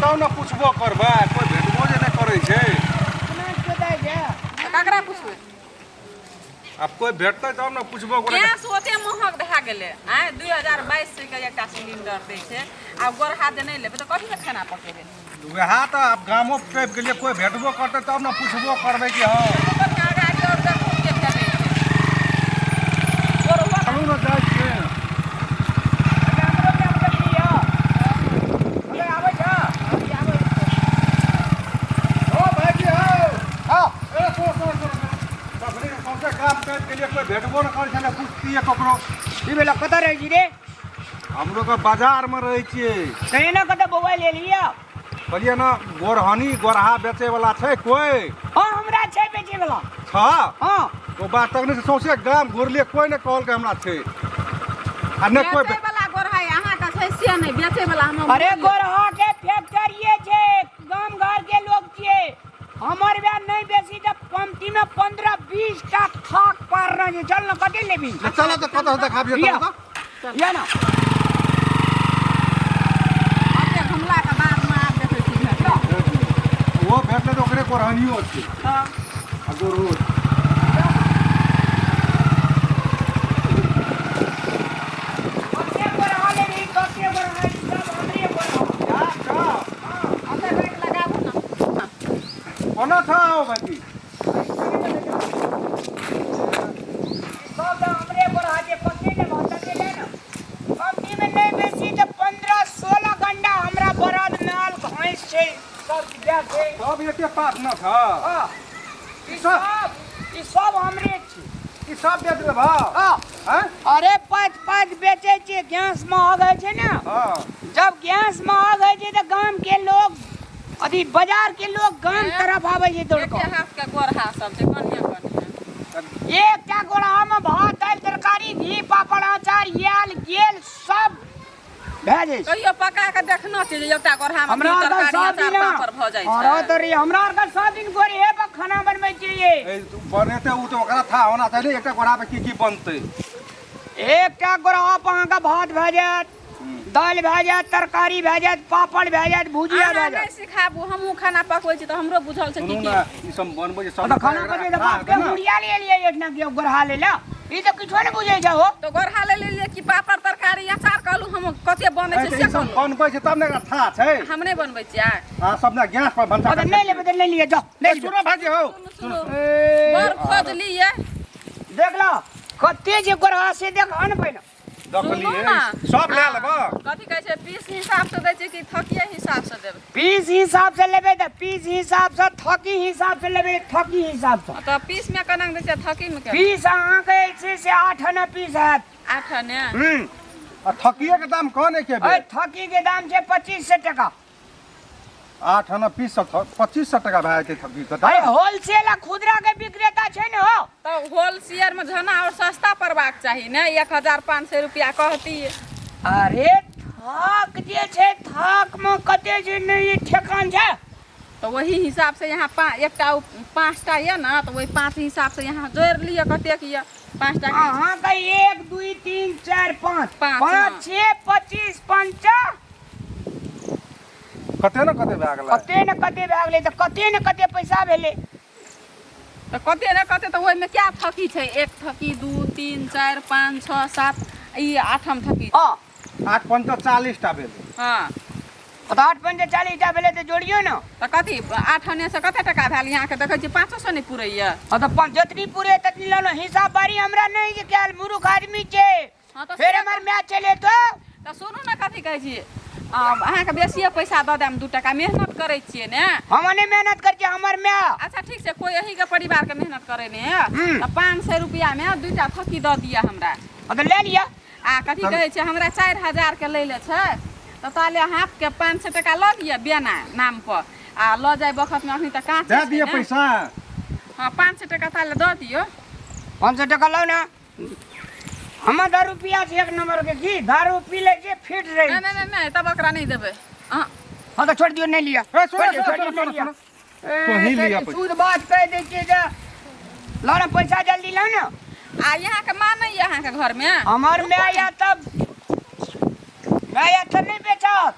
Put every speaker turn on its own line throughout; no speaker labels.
तब ने पुछबो करबै कोइ भेटबो जे नहि करै छै
ककरा पुछबै
आब कोइ भेटतै तब ने पुछबो करबै
गैस ओते महग भए गेलै आँय 2022 के एकटा सिलिंडर दै छै आब गोरहा जे नहि लेबै तऽ कथीमे खाना पकेबै
वएह तऽ आब गामो टपि गेलियै कोइ भेटबो करतै तब ने पुछबो करबै कि हँ
बढ़िआँ गाड़ी आओर देखू के भेटै छै गोरहो
चलू ने जाइ छियै ओ भाइजी हौ
हाँ
ए सुन सुन सुन तखने सौंसे गाम टपि गेलियै कोइ भेटबो नहि करै छै ने पुछतियै ककरो
की भेल कतऽ रहै छी रे
हमरो के बाजारमे रहै छियै
तऽ एना कतऽ बौआ ले लिअ
कहलियै ने गोरहनी गोरहा बेचै वाला छै कोइ
हाँ हमरा छै बेचै वाला
छ
हाँ
ओ बात तक नहि छै, सौंसे गाम घुरलियै कोइ नहि कहलकै हमरा छै आ नहि कोइ
बेचै वाला गोरहा अहाँके छै से नहि बेचै वाला हम
अरे गोरहा के फैक्ट्रीए छै गाम घर के लोग छियै हमर बे नहि बेसी तऽ पंक्ति में 15-20 टा थाक पार रहे छै चल न कते लेबी
चलो तऽ कतऽ देखाबियै
लिअ।
चलो तऽ
लिअ ना
ओते घुमलाके बादमे आब देखै छी भेटल।
ओहो भेटलै तऽ ओकरे गोरहनियो छै
हँ
आ गोरहो छै।
कते गोरहा लेबी कते गोरहा ई सब हमरे गोरहा
जा, जा।
ओते रेट लगाबू ने
कोना छौ भाइजी
सब तऽ हमरे गोरहा छै कते लेबह तते ले ना कमती में नहि बेसी तऽ 15-16 गंडा हमरा बरद माल भैंस छै सब गाय छै
सब एके पास न छ
हाँ ई सब ई सब हमरे छी
ई सब बेच लेबह
हाँ
हैं
अरे 5-5 बेचै छियै गैस महग होइ छै ने
हाँ
जब गैस महग होइ छै तऽ गाम के लोग अथी बाजार के लोग गाम तरफ आबै छै दौड़
एके
कऽ
हाथ के गोरहा सब छै कनिया कनिया
एकटा गोरहा में भात दालि तरकारी घी पापड़ अचार आयल गेल सब भए जाइ छै
कहियो पका के देखना छै जे एकटा गोरहा में
हमरा
घी
आरके
तरकारी
सब
अचार
दिन
पापड़ भऽ जाइ
अरे
छै
तोरी हमरा आरके सब दिन गोरहे पर खाना बनबै छियै
ए, बनेतै ओ तऽ ओकरा था होना चाही एकटा गोरा पे की की बनतै
एकटा गोरहा पर अहाँके भात भए जायत दालि भए जायत तरकारी भए जायत पापड़ भए जायत भुजिया
अहाँ
भए
नहि
जायत
सिखाबू हमहूँ खाना पकबै छी तऽ हमरो बुझल छै
सुनू
की
ने
की
ई सब बनबै छै सब
तऽ खाना बनबै तऽ बाप के गुड़िया ले लियै एहिठिना के गोरहा ले ला ई तऽ किछो नहि बुझै छै हो
तऽ गोरहा ले लेलियै कि पापड़ तरकारी अचार कहलहुँ हम कते बनै छै
ई
से
सब
कहलहुँ
बनबै छै तब ने एकरा था छै
हम नहि बनबै छियै
आ सब ने गैस पर भनसा
तऽ नहि लेबै तऽ नहि लिअ जाओ नहि लिअ
सुनो भाजी हौ
सुनू बड़ खोज लियै
देख लो कते जे गोरहा से देख अन पहिने
देखलियै
सुनू ने।
सब लए लेबऽ
कथी कहै छै पीस हिसाब से दै छै कि थकिए हिसाब से देबै
पीस हिसाब से लेबै तऽ पीस हिसाब से थकी हिसाब से लेबै थकी हिसाब से
तऽ पीस मे केना दै छै थकी मे केना
पीस अहाँके जे छै से 8 आना पीस हैत
8 आने
हम्म
आ थकिए के दाम कौन है के
अरे थकी के दाम छै 2500 टका
8 आना पीस 2500 टका भए जेतै थकी के
अरे
दाम
होलसेल आ खुदरा के विक्रेता छै ने हो
तऽ होलसेल मे झना और सस्ता पड़बाक चाही ने 1500 रुपया कहती
अरे थाक जे छै थाक मे कते छै नहि ठेकान छै
तऽ वही हिसाब से यहाँ एकटा पाँचटा यऽ ने तऽ वही पाँच हिसाब से यहाँ जोड़ि लिअ कतेक यऽ पाँचटा
अहाँके 1 2 3 4 5
पाँच,
5 6 25 पंचा
कते ने कते भए गेलै
कते ने कते भए गेलै तऽ कते ने कते पैसा भेलै
तऽ कते ने कते तऽ ओहिमे क्या थकी छै 1 थकी 2 3 4 5 6 7 ई आठम थकी
हँ
8 5 40 टा भेलै
हँ
तऽ 8 5 40 टा भेलै तऽ जोड़ियौ ने
तऽ कथी 8 आने से कते टका भेल यहाँके देखै छी 500 नहि पुरैया
हँ तऽ पाँच जतनी पुरे ततनी लऽ लो हिसाब बारी हमरा नहि जे कयल मूर्ख आदमी छै
हँ तऽ
फेर हमर माय चले तो
तऽ सुनू ने कथी कहै छी अहाँके बेसिए पैसा दऽ देब 2 टका मेहनत करै छियै ने
हम नहि मेहनत करै छियै हमर माय
अच्छा ठीक छै कोइ अहीँके परिवारके मेहनत करै नहि है तऽ 500 रुपैआमे 2टा थकी दऽ दिअ हमरा
हँ तऽ लए लिअ
आ कथी कहै छै हमरा 4000के लै लए छै तऽ ताले अहाँके 500 टका लऽ लिअ बेना नामपर आ लऽ जाय बखतमे अखनी तऽ काँच
दए दिअ पैसा
हँ 500 टका ताले दऽ दियौ
500 टका लौ ने हमर दारू पिया छै एक नंबर के की दारू पी ले छै फिट रही
नहीं नहीं नहीं तब ओकरा नहीं देबै अहाँ
हाँ तो छोड़ दियो नहीं लिया
ए, सुनो,
छोड़ दियो,
सुनो,
छोड़ दियो,
सुनो,
नहीं लिया।
सुनो।
ए,
तोही लिया
तनी
पैसा।
शुद्ध बात कह दै छियै जे लाओ ना पैसा जल्दी लाओ ना
आ यहाँके माँ नहीं यऽ अहाँके घरमे
हमर माय या तब माय या तऽ नहीं बेचत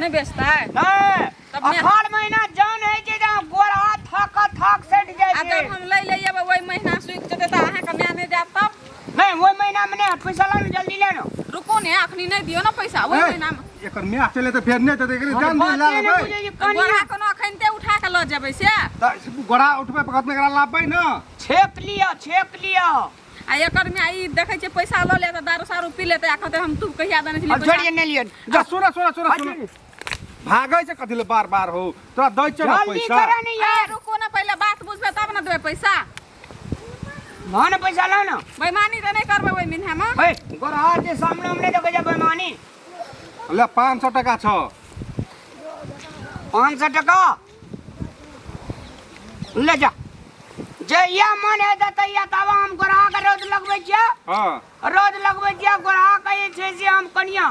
नहीं बेचतै
नहीं
तऽ तब मैं-
अखाड़ महीना जान होइ छै तऽ गोर हाथ थक थक सटि जाइ
आ
छै।
जब हम लै ले जेबै ओहि महीना सुखि जेतै तऽ अहाँके माय नहि जायत तब?
नहि, ओहि महीना मे नहि, पैसा लाउ ने, जल्दी ले ने।
रुकू ने, अखनी नहि दियौ ने पैसा ओहि महीना मे।
एकर माय चले तऽ फेर नहि देतै, एकरे जान दे, ला
बाते नहि
लेबै।
बुझै छै,
तऽ गोरा
कनिया।
कोनो अखनिते उठा कऽ लऽ जेबै से?
तऽ गोरा उठबै पकड़मे एकरा लाबबै ने।
छेक लिअ, छेक लिअ।
आ एकर माय ई देखै छियै पैसा लऽ लेतै, दारू सारू पी लेतै आ कहतै हम तू कहिया देने छलियै
अब
पैसा?
छोड़िए, नहि लिअ।
जा, सुन सुन सुन सुन, भागै छै कथी ले बार बार हो? तोरा दै छै ने
जल्दी
पैसा।
करा ने
ए,
यार।
रुकू ने, पहिले बात बुझबै तब ने देबै पैसा।
लाउ ने पैसा, लाउ ने।
बेईमानी तऽ नहि करबै ओहि महीनामे?
हे गोरहा के सामने हम नहि देखै छै बेईमानी।
ले, 500 टका छौ।
500 टका ले जा, जहिया मन हेतै तहिया तब हम गोरहा के रौद लगबै छियै।
हाँ।
रौद लगबै छियै गोरहा के, जे छै से हम कनिया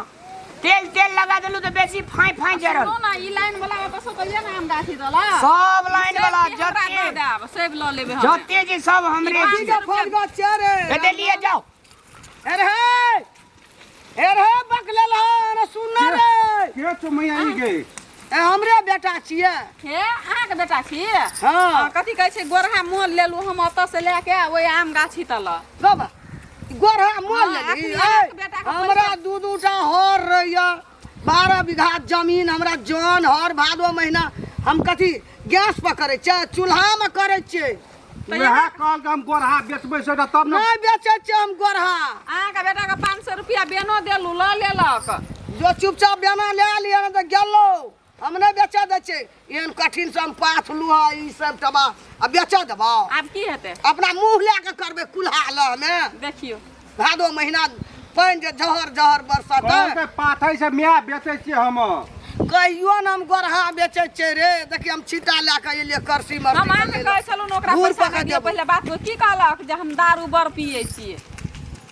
तेल तेल लगा देलहुँ तऽ बेसी फाँइ फाँइ जरल।
सुनू ने, ई लाइन वाला ओतऽ से तऽ ने आम गाछी दला
सब लाइन वाला
सेब हमरा
जते
दऽ देब, सेब लऽ लेबै हम।
जते जे सब हमरे
पाँच सौ
छै।
रुपया।
चेरे
एते लिए जाओ।
अरे हे, अरे हे, बकलेल हन, सुन रे।
के छौ मैया ई गे?
ए, हमरे बेटा छियै।
हे, अहाँके बेटा छी?
हाँ।
हाँ, कथी कहै छै, गोरहा मोल लेलू हम ओतऽ से लए के ओहि आम गाछी तल।
बाबा, गोरहा मोल
हाँ,
लेली?
अखनी
ए,
अहाँके बेटाके
हमरा
पैसा-
दू दू टा हर रहैया, 12 बीघा जमीन हमरा, जन हर भादो महीना हम कथी गैस पर करै छियै, चूल्हामे करै छियै।
वएह कहल हम गोरहा बेचबै से तब ने।
नहि बेचै छियै हम गोरहा।
अहाँके बेटाके 500 रुपया बेनो देलू, लऽ लेलक।
जो चुपचाप बेना लए लिअ ने तऽ गेलौ, हम नहि बेचऽ दै छियै। एहन कठिन से हम पाथ लुहा ई सब टबा आ बेचऽ देबौ?
आब की हेतै?
अपना मुँह लए कऽ करबै कुल्हा लऽ हमे।
देखियौ,
भादो महीना पानि जे जहर जहर बरसतै।
कहलकै पाथै से माय बेचै छियै हम।
कहियो ने हम गोरहा बेचै छियै रे। देखियै, हम छिट्टा लए कऽ एलियै करसी
हम
मरसी।
अहाँके कहै छलहुँ ने ओकरा
घूर
पैसा
पकड़
नहि दियौ।
देबौ।
पहिले बात की कहलक जे हम दारू बड़ पियै छियै।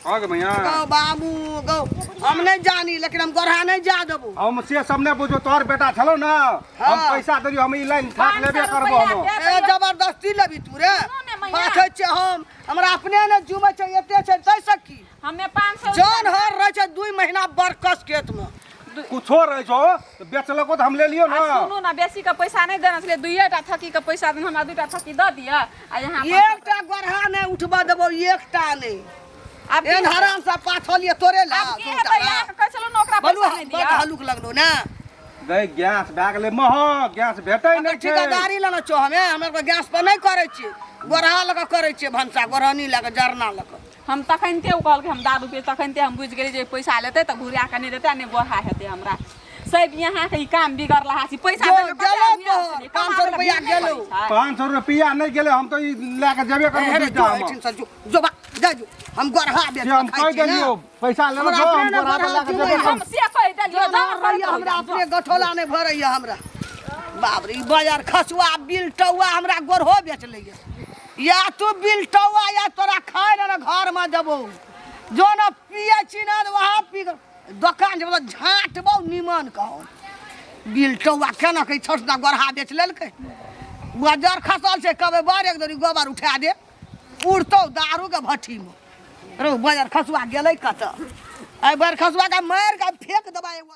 हँ गे मैया।
गौ बाबू गौ, हम नहि जानी, लेकिन हम गोरहा नहि जा देबो।
हम से सब नहि बुझो, तोहर बेटा छलौ ने हम।
हाँ।
पैसा देलियो, हम ई लाइन थाक
500
लेबे करबो
रुपैआ
हम।
दे
ए,
दियौ।
जबरदस्ती लेबी तू रे?
सुनू ने मैया।
पाथै छियै हम, हमरा अपने ने जुमै छै, एते छै ताहिसँ की?
हमे 500
जन हर रहै छै 2 महीना बरकस खेतमे।
कुछो रहै छौ तऽ बेचलको तऽ हम लेलियो
आ
ने।
सुनू ने, बेसी के पैसा नहि देने छलियै, दुइये टा थकी के पैसा देने। हमरा दुइटा थकी दऽ दिअ आ यहाँ
एकटा गोरहा नहि उठबऽ देबौ, एकटा नहि।
आब की
एहन
हेतै?
हराम से पाथल ये तोरे ला।
आब की हेतै? अहाँके कहै छलहुँ ने ओकरा
बोलू,
पैसा नहि
बड
दिअ।
हलुक लगलो ने।
गै, गैस भए गेलै महग, गैस भेटै नहि छै।
ठिकादारी लेने छौ हमे, हमरा सबके गैस पर नहि करै छियै, गोरहा लऽ कऽ करै छियै भनसा, गोरहनी लऽ कऽ, जरना लऽ कऽ।
हम तखनिते ओ कहलकै हम दारू पियै, तखनिते हम बुझि गेलियै जे पैसा लेतै तऽ घुरा कऽ नहि देतै आ नहि बोहा हेतै हमरा। सब यहाँके ई काम बिगड़लहा छी पैसा
जो,
देबै कते
गेलौ
आदमी
तोहर,
आयल छलै,
500
कमाबै लए
रुपैआ
भीड़ नहि
गेलौ।
पड़ै छै।
500 रुपया नहि गेलै, हम तऽ ई लए कऽ जेबे करबो
हे रे,
दुइटा
जो
हम।
एहिठिन से जो, जो बा, जा जो, हम गोरहा बेच
से हम
खाइ
कहि
छी ने।
देलियौ, पैसा लेलको,
हमरा
हम
अपने ने
गोरहा पर
गोरहा
लए कऽ
जुमै
जेबे
हम
करबो।
से कहि देलियै,
जौन
जाउ
हर रहैया,
करतौ,
हमरा
जाउ।
अपने गठोला नहि भरैया हमरा। बाप रे, ई बाजार खसुआ बिलटौआ हमरा गोरहो बेच लैया। या तू बिलटौआ या तोरा खाय ने घरमे देबौ। जो ने पियै छी ने तऽ वहाँ पी कऽ दोकान जेबौ तऽ झाँटबौ निमन कहौ। बिलटौआ केना कहै छोट ना गोरहा बेच लेलकै। बजर खसल छै, कहबै बड़ एक दरी गोबर उठा दे, उड़तौ दारूके भट्ठीमे। रौ, बजर खसुआ गेलै कतऽ? एहि बड़ खसुआके मारि कऽ फेक देबै एगो।